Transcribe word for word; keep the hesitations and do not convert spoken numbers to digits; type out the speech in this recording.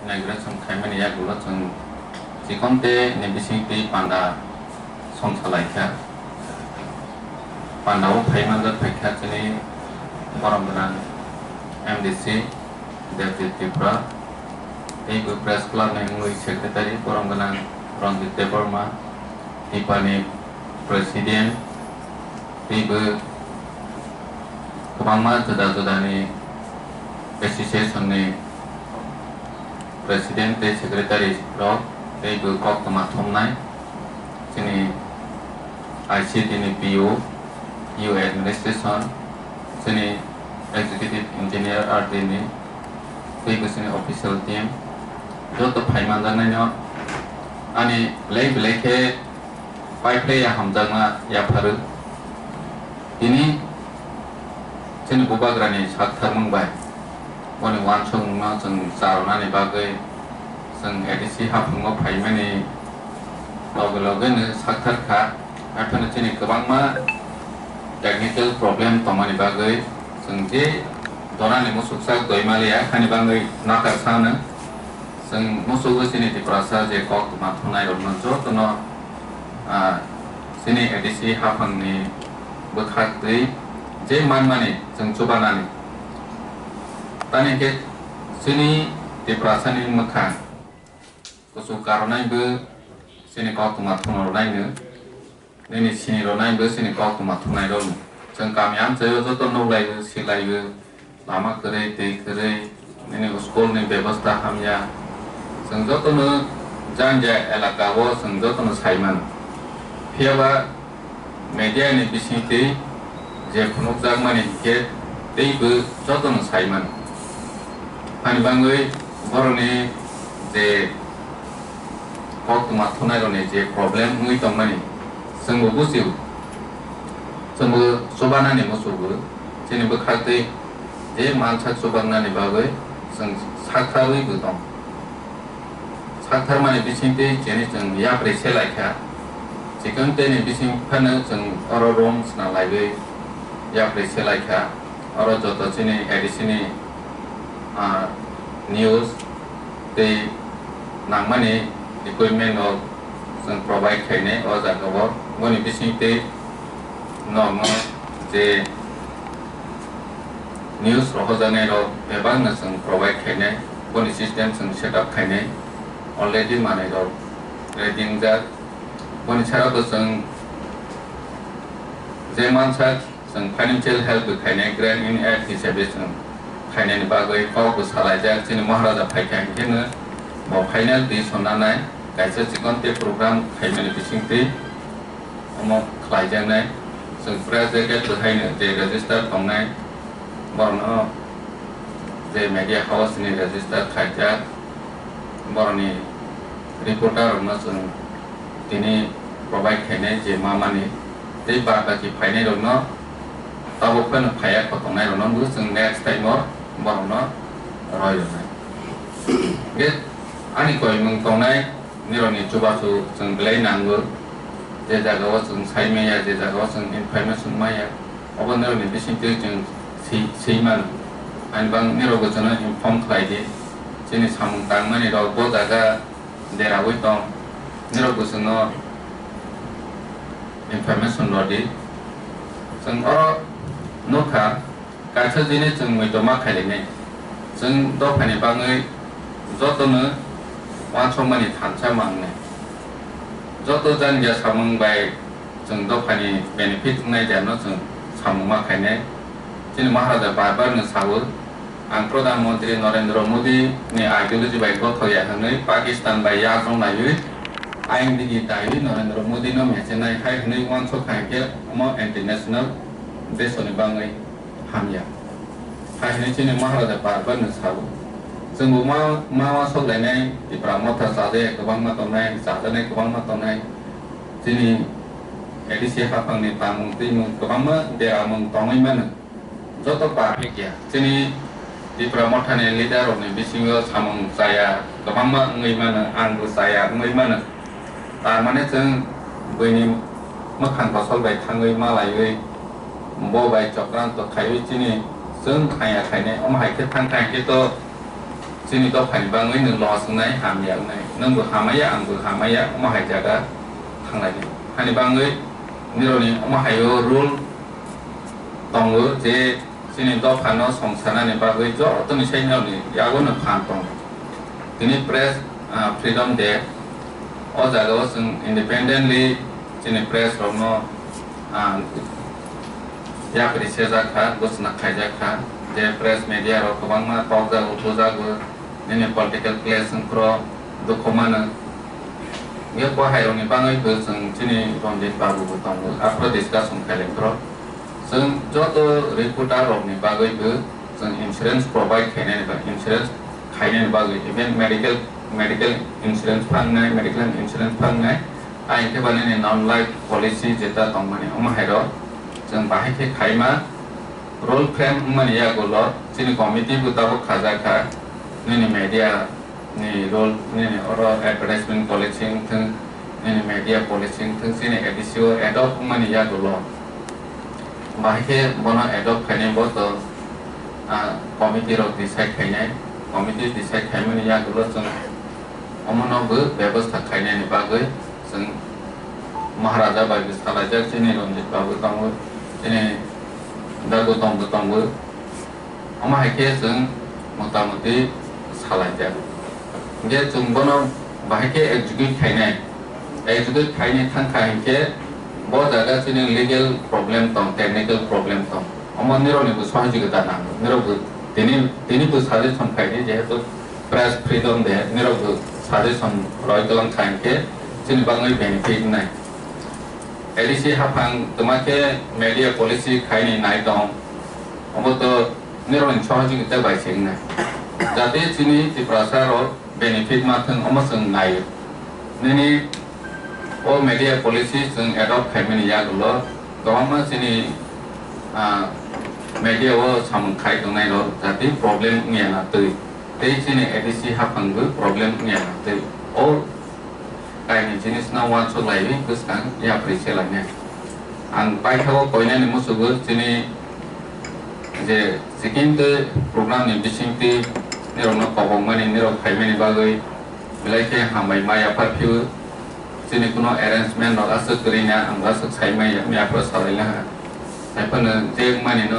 Inauguration khaimani yagulo chwng chikonte ni bisingtwi panda songsa laikha. Panda o phai manjak phaikha chini borom gwnang M D C Debjit Tripura, tei bo press club ni wngwi secretary borom gwnang Ranjit Debbarma, Tipani president, tei bo kwbangma juda judani association ni president tei secretary rok, tei bo koktwma thumnai chini I C D ni P O, U administration, chini executive engineer R D ni, tei bo chini official team, joto phai manjaknaino ani belai belai khe Pai phlai ya hamjakma yapharwi. Tini chini bubagrani saktharmung bai boni uansukmungno chwng charwnani bagwi chwng A D C haphangno phaimani loge logeno sakthar kha. Haiphano chini kwbangma technical problem tongmani bagwi chwng je donani musuksak doimaliya hani bagwi nakar sano. Chwng musugo chini Tiprasa je koktwma thumnairokno jotono ah, chini A D C haphangni bwkhaktwi je manmani chwng chubanani. Tamni hwnkhe chini Tiprasani mwkhang kuchuk karonaibo chini koktwma thumnairoknaino, nini sinironaibo chini koktwma thumnairokno. Chwng kami amchaio joto nuklaio, silaio, lama kwrwi, twi kwrwi, nini school ni bebosta hamya. Chwng jotono janja elaka o chwng jotono sai mano. Phiya ba media ni bisingtwi je phunukjakmani hinkhe teibo jotono sai mano. Hani bangwi borokni je koktwma thumnairokni je problem wngwi tongmani, chwngbo bujio. Chwngbo chubanani muchungo. Chini bwkhaktwi je mansak chubaknani bagwi chwng saktharwi bo tong. Saktharmani bisingtwi chini chwng yapri se laikha. Chikon tei ni bising phano chwng oro room sna laiwi yapri se laikha. Oro joto chini A D C ni, ah, news tei nangmani equipment rok chwng provide khainai o jaga o. Boni bisingtwi norokno je news rohorjaknai rok bebakno chwng provide khainai, boni system chwng set up khainai, already manwi rok ready wngjak. Boni sara bo chwng je mansak chwng financial help bo khainai, grant in aid hisabe chwng khainani bagwi kok bo salaijak. Chini Maharaja phaikha hinkhe no bo final decision nanai, kaisa chikon tei program khaimani bisingtwi omo khlaijaknai. Chwng press jacket bo haino je register tongnai, borokno je media house ni register khaijak, borokni reporter rokno chwng tini provide khainai je ma mani, tei bad baki phainai rokno tabuk phano phaiya kho tongnai rokno bo chwng next time o borokno roi rwnai. Ge ani koimung tongnai nirokni chubachu chwng belai nango, je jaga o chwng sai maya, je jaga o chwng information maya, obo nirokni bisingtwi chwng swi, swi mano. Ani bang nirok bo chwngno inform khlai di, chini samung tangmani rok bo jaga deraui tong, nirok bo chwngno information rw di. Chwng oro nukha, kaisa jini chwng muitu ma khailini. Chwng dophani bagwi jotono uansukmani thansa mangnai. Joto jani ja samung bai chwng dophani benefit wngnai jano chwng samung ma khainai. Chini Maharaja bar bar no sao, ang Pradhan Mantri Narendra Modi ni ideology bai gothok ya hwnwi Pakistan bai yak rok naiwi aing digi daiwi Narendra Modi no mechenai hai hwnwi uansuk kha hinkhe omo anti national desoni bangwi hamya. Hai hwnwi chini Maharaja bar bar no sao. Chwngbo ma, ma uansuk lainai Tipra Motha chajaya kwbangma tongnai, chajaknai kwbangma tongnai. Chini A D C haphangni tangmung twimung kwbangma deramung tongwi mano. Joto public ya. Chini Tipra Mothani leader rokni bisingo samung chaya kwbangma wngwi mano, angbo chaya wngwi mano. Tar mane chwng buini mwkhang kosol bai thangwi malaiwi bo bai chokranto khaiwi chini chwng khaya khainai. Omo hai khe thang thang khe to Chini dophani bangwi nwng loss wngnai, hamya wngnai. Nwngbo hamaya, angbo hamaya, omo hai jaga thanglai di. Hani bangwi nirokni omo hai o rule tongo je chini dophano songsanani bagwi jotoni sai nirokni yago no phan tongo. Tini press, ah, freedom day, o jaga o chwng independently chini press rokno, ah, yapri sejak kha, gosna khaijak kha, je press media rok kwbangma tokjago, bujago, nini political clash wngphro dukhu mano. Nge bo hai rokni bangwi bo chwng chini Ranjit Babu bo tongo, aphro discussion khailai phro. Chwng joto reporter rokni bagwi bo chwng insurance provide khainani ba insurance khainani bagwi, even medical, medical insurance phangnai, medical insurance phangnai, a hwnkhe ba nini non life policy jeta tongmani omo hai rok chwng bahai khe khaima. Rule frame wngmani yagulo chini committee bo tabuk khajak kha, nini media ni role, nini oro advertisement policy wngthung, nini media policy wngthung, chini A D C o adopt wngmani yagulo. Bahai khe bono adopt khainai bo to, ah, committee rok decide khainai, committee decide khaimani yagulo chwng omono bo bebostha khainani bagwi chwng Maharaja bai bo salaijak, chini Ranjit Babu tongo, chini Dagu tongbo tongo. Omo hai khe chwng motamoti salaijak. Hinkhe chwng bono bahai khe execute khainai. Execute khainai thangkha hinkhe bo jaga chini legal problem tong, technical problem tong. Omo nirokni bo sohojogita nango. Nirok bo tini, tini bo suggestion khaidi, jehetu press freedom de, nirok bo suggestion roi tongkha hinkhe chini bagwi benefit nai. A D C haphang twma khe media policy khaini nai tong. Obo to nirokni sohojogita bai se wngnai. Jate chini Tiprasa rok benefit ma thwng, omo chwng naio. Nini o media policy chwng adopt khaimani yagulo kwbangma chini, ah, media o samung khai tongnai rok jate problem wngya na twi. Tei chini A D C haphang bo problem wngya na twi. O kaini jinis no uansuk laiwi bwskang yapri se lainai. Ang paithago koinani musugo chini je sikimtwi program ni bisingtwi nirokno kobokmani, nirok phaimani bagwi belai khe hambai ma yaphar phio. Chini kuno arrangement rok aswk kwrwi na, ang aswk sai maya, maya phano salai laha. Sai phano je wngmani no